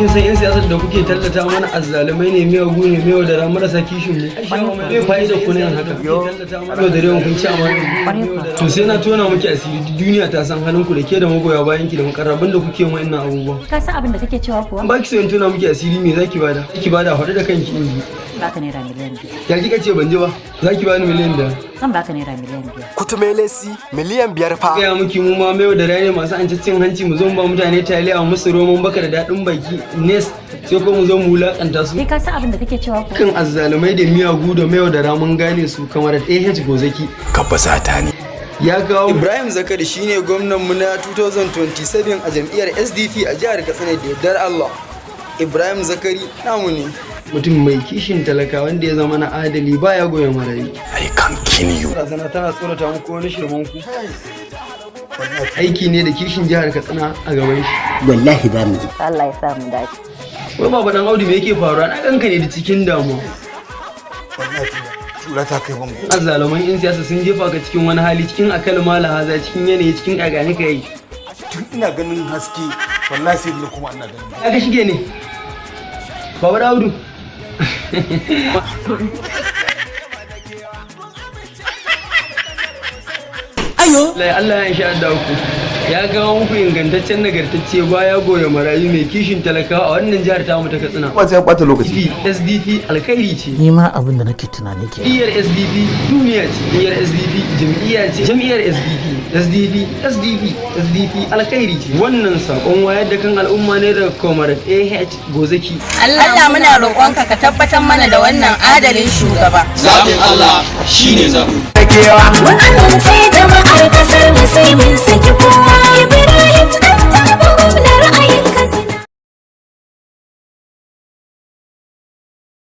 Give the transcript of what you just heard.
Kin san yan siyasar da kuke tallata mana azzalumai ne, miyagu ne, mayaudara, marasa kishin mu. Me fa'ida ku na yin haka? Yaudare mu, kun ci amana. To sai na tona miki asiri, duk duniya ta san halin ku da ke da magoya bayan ki da mukarrabin da kuke yin wa'annan abubuwan. Ka san abin da kake cewa kuwa? Ba ki so in tona miki asiri, me zaki bada? Ki bada, faɗi da kanki in ji. Baka ₦500,000,000. Ya kika ce? Ban ji ba. Zaki bani 5,000,000? Zan baka ₦500,000,000. Kutumelesi 5,000,000 fa. Gaya miki, mu ma mai da ne masu an cin hanci, mu zo mu ba mutane taliya, musu roman baka da daɗin baki nes, sai ko mu zo mu wulaƙanta su. Kai ka san abin da kake cewa kuwa? Kan azzalumai da miyagu da mayaudara mun gane su, kamar AH Gozaki. Ka basata ne. Ya kawo Ibrahim Zakari, shine gwamnan mu na 2027 a jam'iyyar SDP a jihar Katsina da yardar Allah. Ibrahim Zakari namu ne. Mutum mai kishin talaka wanda ya zama na adali, baya goyon marayu. I can kill you. Barazana tana tsorata muku wani shirman ku. Aiki ne da kishin jihar Katsina a gaban shi. Wallahi za mu ji. Allah ya sa mu dace. Wai Baba Dan Audu, me yake faruwa? Na ganka ne da cikin damuwa. Tura ta kai bango. Azzaluman yan siyasa sun jefa ka cikin wani hali, cikin akal mala haza, cikin yanayi, cikin kagani ka yi. Tun ina ganin haske, wallahi sai da kuma ina ganin. Ya ka shige ne. Baba Dan Audu. Ayo. Lai Allah ya sha da ku. Ya kawo muku ingantaccen, nagartacce, baya goya marayu, mai kishin talakawa a wannan jihar tamu ta Katsina. Ba sai ya ɓata lokaci. SDP alkhairi ce. Ni ma abin da nake tunani ke. Jam'iyyar SDP duniya ce. Jam'iyyar SDP jam'iyya ce. Jam'iyyar SDP, SDP, SDP, SDP alkhairi ce. Wannan sakon wayar da kan al'umma ne daga Comrade AH Gozaki. Allah, muna roƙonka ka tabbatar mana da wannan adalin shugaba. Zaɓin Allah shine zaɓi. Mu amince jama'ar kasar mu, sai mun saki kowa. Ibrahim.